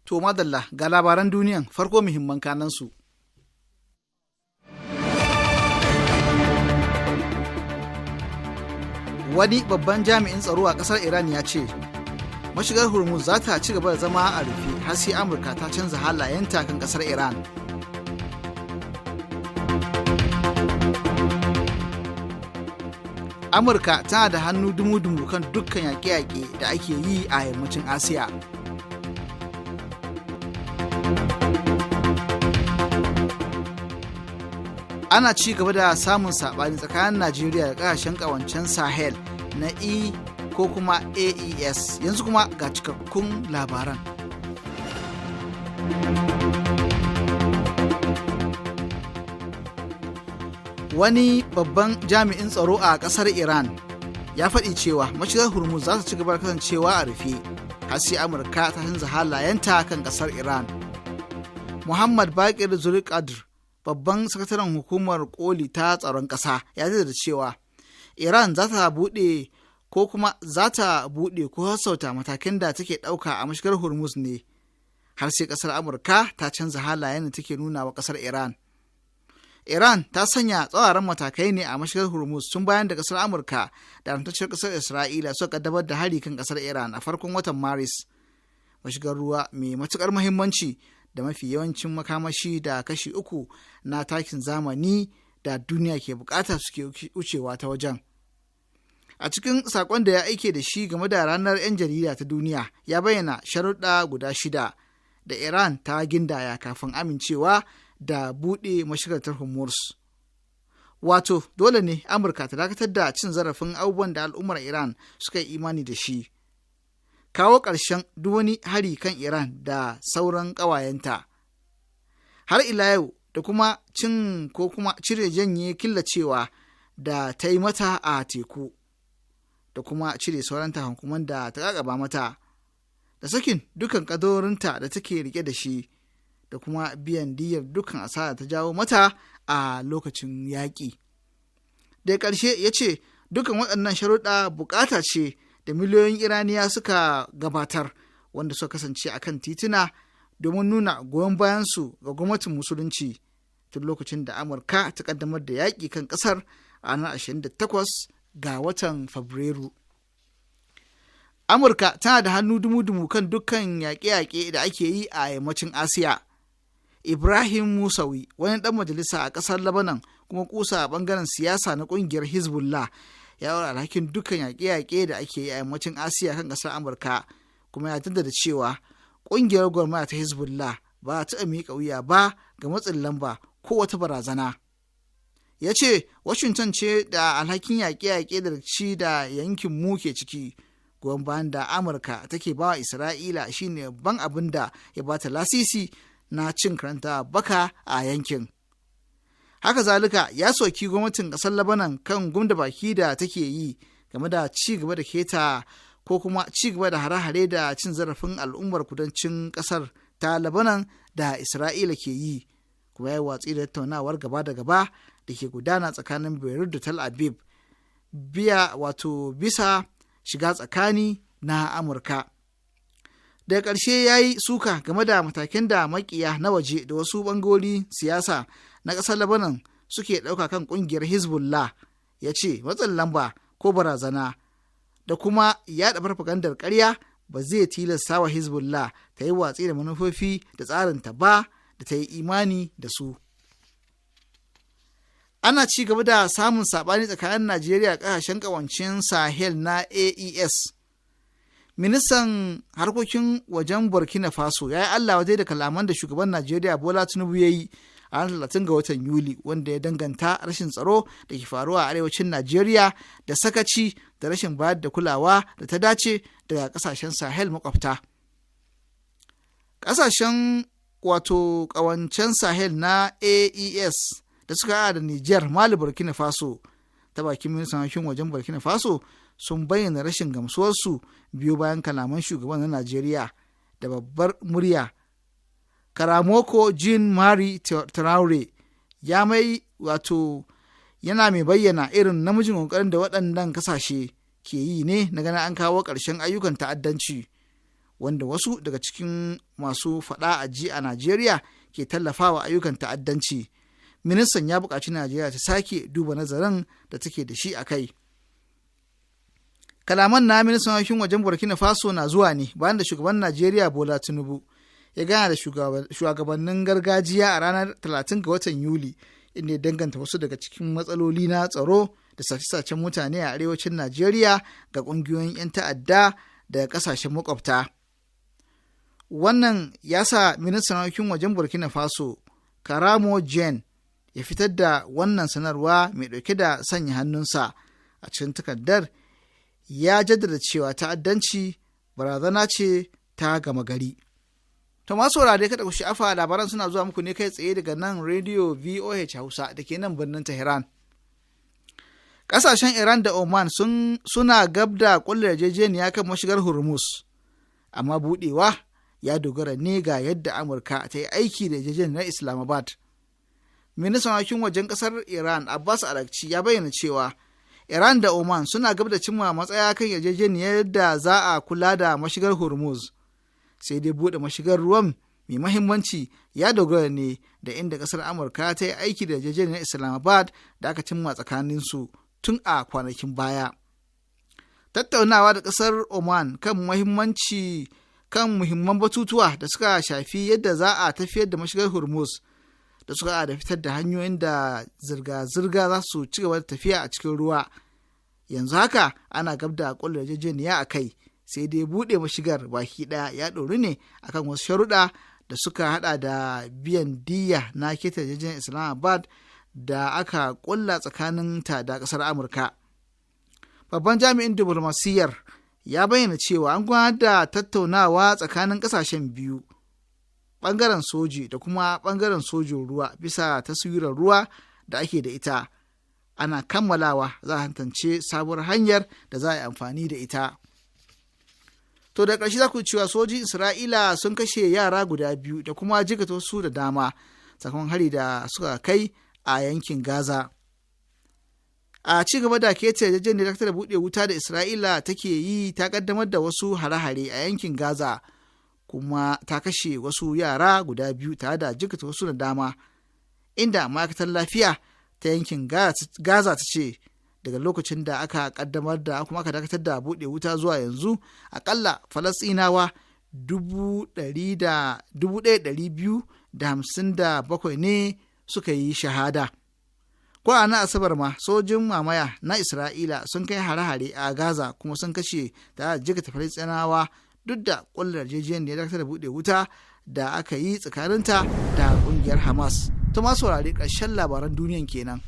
To madalla, ga labaran duniyan. Farko muhimman kanansu. Wani babban jami'in tsaro a ƙasar Iran ya ce, mashigar Hormuz za ta ci gaba da zama a rufe har sai Amurka ta canza halayenta kan ƙasar Iran. Amurka tana da hannu dumu-dumu kan dukkan yaƙe-yaƙe da ake yi a yammacin Asiya. Ana ci gaba da samun saɓani tsakanin Najeriya da ƙasashen ƙawancen Sahel na E ko kuma AES. Yanzu kuma ga cikakkun labaran. Wani babban jami'in tsaro a ƙasar Iran ya faɗi cewa mashigar Hormuz za ta ci gaba da kasancewa a rufe har sai Amurka ta canza halayenta kan ƙasar Iran. Muhammad Bakir Zulqadr, babban sakataren hukumar koli ta tsaron ƙasa, ya da cewa Iran za ta buɗe ko kuma za ta buɗe ko sassauta matakin da take ɗauka a mashigar Hormuz ne har sai ƙasar Amurka ta canza halayen da take nuna wa ƙasar Iran. Iran ta sanya tsawaran matakai ne a mashigar Hormuz tun bayan da ƙasar Amurka da haramtacciyar ƙasar Isra'ila suka kaddamar da hari kan ƙasar Iran a farkon watan Maris. Mashigar ruwa mai matuƙar muhimmanci da mafi yawancin makamashi da kashi 3 na takin zamani da duniya ke bukata suke wucewa ta wajen. A cikin saƙon da ya aike da shi game da ranar 'yan jarida ta duniya, ya bayyana sharuɗa guda 6 da Iran ta gindaya kafin amincewa da buɗe mashigar ta Hormuz. Wato, dole ne Amurka ta dakatar da cin zarafin abubuwan da al'ummar Iran suka yi imani da shi. Kawo ƙarshen duk wani hari kan Iran da sauran ƙawayenta. Har ila yau da kuma cin ko kuma cire janye killacewa da ta yi mata a teku, da kuma cire sauran takunkuman da ta ƙaƙaba mata, da sakin dukkan ƙadorinta da take rike da shi, da kuma biyan diyyar dukkan asara ta jawo mata a lokacin yaƙi. Da ƙarshe ya ce dukkan waɗannan sharuɗa buƙata ce da miliyoyin Iraniya suka gabatar, wanda suka kasance a kan tituna domin nuna goyon bayansu ga gwamnatin musulunci tun lokacin da Amurka ta kaddamar da yaƙi kan ƙasar a ranar 28 ga watan Fabrairu. Amurka tana da hannu dumu-dumu kan dukkan yaƙe-yaƙe da ake yi a yammacin Asiya. Ibrahim Musawi, wani ɗan majalisa a ƙasar Lebanon kuma kusa a ɓangaren siyasa na ƙungiyar Hezbollah, ya ɗaura alhakin dukkan yaƙe-yaƙe da ake yi a yammacin Asiya kan ƙasar Amurka, kuma ya jaddada cewa ƙungiyar gwamnati ta Hezbollah ba ta miƙa wuya ba ga matsin lamba ko wata barazana. Ya ce Washington ce da alhakin yaƙe-yaƙe da rikici da yankin mu ke ciki. Goyon bayan da Amurka take bawa Isra'ila shine babban abin da ya bata lasisi na cin karanta baka a yankin. Haka zalika ya soki gwamnatin ƙasar Lebanon kan gumda baki da take yi game da ci gaba da keta ko kuma ci gaba da hare-hare da cin zarafin al'ummar kudancin ƙasar ta Lebanon da Isra'ila ke yi, kuma ya watsi da tattaunawar gaba da gaba da ke gudana tsakanin Beirut da Tel Aviv biya wato bisa shiga tsakani na Amurka. Daga ƙarshe ya yi suka game da matakin da makiya na waje da wasu ɓangarori siyasa na ƙasar Lebanon suke ɗauka kan ƙungiyar Hezbollah. Ya ce matsin lamba ko barazana da kuma yaɗa farfagandar ƙarya ba zai tilasta wa Hezbollah ta yi watsi da manufofi da tsarinta ba da ta yi imani da su. Ana ci gaba da samun saɓani tsakanin Najeriya ƙasashen ƙawancin Sahel na AES. Ministan harkokin wajen Burkina Faso ya yi Allah waje da kalaman da shugaban Najeriya Bola Tinubu ya yi a ranar 30 ga watan Yuli, wanda ya danganta rashin tsaro da ke faruwa a arewacin Najeriya da sakaci da rashin bayar da kulawa da ta dace daga ƙasashen Sahel makwabta. Ƙasashen wato ƙawancen Sahel na AES da suka haɗa da Nijar, Mali, Burkina Faso, ta bakin ministan harkokin wajen Burkina Faso, sun bayyana rashin gamsuwarsu biyo bayan kalaman shugaban na Najeriya da babbar murya. Karamoko Jean Marie Traore ya mai wato yana mai bayyana irin namijin ƙoƙarin da waɗannan ƙasashe ke yi ne na ganin an kawo ƙarshen ayyukan ta'addanci. Wanda wasu daga cikin masu faɗa a ji a Najeriya ke tallafawa ayyukan ta'addanci. Ministan ya buƙaci Najeriya ta sake duba nazarin da take da shi a kai. Kalaman na ministan harkokin wajen Burkina Faso na zuwa ne bayan da shugaban Najeriya Bola Tinubu ya gana da shugabannin gargajiya a ranar 30 ga watan Yuli, inda ya danganta wasu daga cikin matsaloli na tsaro da sace-sacen mutane a arewacin Najeriya ga ƙungiyoyin 'yan ta'adda daga ƙasashen makwabta. Wannan ya sa ministan harkokin wajen Burkina Faso, Karamo Jean, ya fitar da wannan sanarwa mai ɗauke da sanya hannunsa. A cikin takardar, ya jaddada cewa ta'addanci barazana ce ta gama gari. To, masu saurare, kada ku sha'afa, labaran suna zuwa muku ne kai tsaye daga nan Radio VOH Hausa da ke nan birnin Tehran. Ƙasashen Iran da Oman suna gab da ƙulla yarjejeniya kan mashigar Hormuz, amma buɗewa ya dogara ne ga yadda Amurka ta yi aiki da yarjejeniyar Islamabad. Ministan harkokin wajen ƙasar Iran Abbas Araghchi ya bayyana cewa Iran da Oman suna gab da cimma matsaya kan yarjejeniyar da za a kula da mashigar Hormuz. Sai dai buɗe mashigar ruwan mai mahimmanci ya dogara ne da inda ƙasar Amurka ta yi aiki da yarjejeniyar Islamabad da aka cimma tsakaninsu tun a kwanakin baya. Tattaunawa da ƙasar Oman kan muhimmanci kan muhimman batutuwa da suka shafi yadda za a tafiyar da mashigar Hormuz, da suka da fitar da hanyoyin da zirga-zirga za su ci gaba da tafiya a cikin ruwa. Yanzu haka ana gab da ƙulla yarjejeniya a kai, sai dai buɗe mashigar baki ɗaya ya ɗori ne akan wasu sharuɗa da suka haɗa da biyan diyya na keta yarjejeniyar Islamabad da aka ƙulla tsakanin ta da ƙasar Amurka. Babban jami'in diplomasiyyar ya bayyana cewa an gudanar da tattaunawa tsakanin ƙasashen biyu, ɓangaren soji da kuma ɓangaren sojin ruwa, bisa taswirar ruwa da ake da ita. Ana kammalawa za a tantance sabuwar hanyar da za a yi amfani da ita. To, da ƙarshe za ku cewa sojin Isra'ila sun kashe yara guda biyu da kuma jikkata wasu da dama sakamakon hari da suka kai a yankin Gaza. A ci gaba da keta yarjejeniyar da buɗe wuta da Isra'ila take yi, ta kaddamar da wasu hare-hare a yankin Gaza, kuma ta kashe wasu yara guda biyu tare da jikkata wasu da dama, inda ma'aikatar lafiya ta yankin Gaza ta ce daga lokacin da aka kaddamar da kuma aka dakatar da buɗe wuta zuwa yanzu, akalla Falasɗinawa 1,257 ne suka yi shahada. Ko a na Asabar ma, sojin mamaya na Isra'ila sun kai hare-hare a Gaza kuma sun kashe da jikkata Falasɗinawa, duk da ƙullar yarjejeniyar dakatar da buɗe wuta da aka yi tsakaninta da ƙungiyar Hamas. To, masu saurare, ƙarshen labaran duniyan kenan.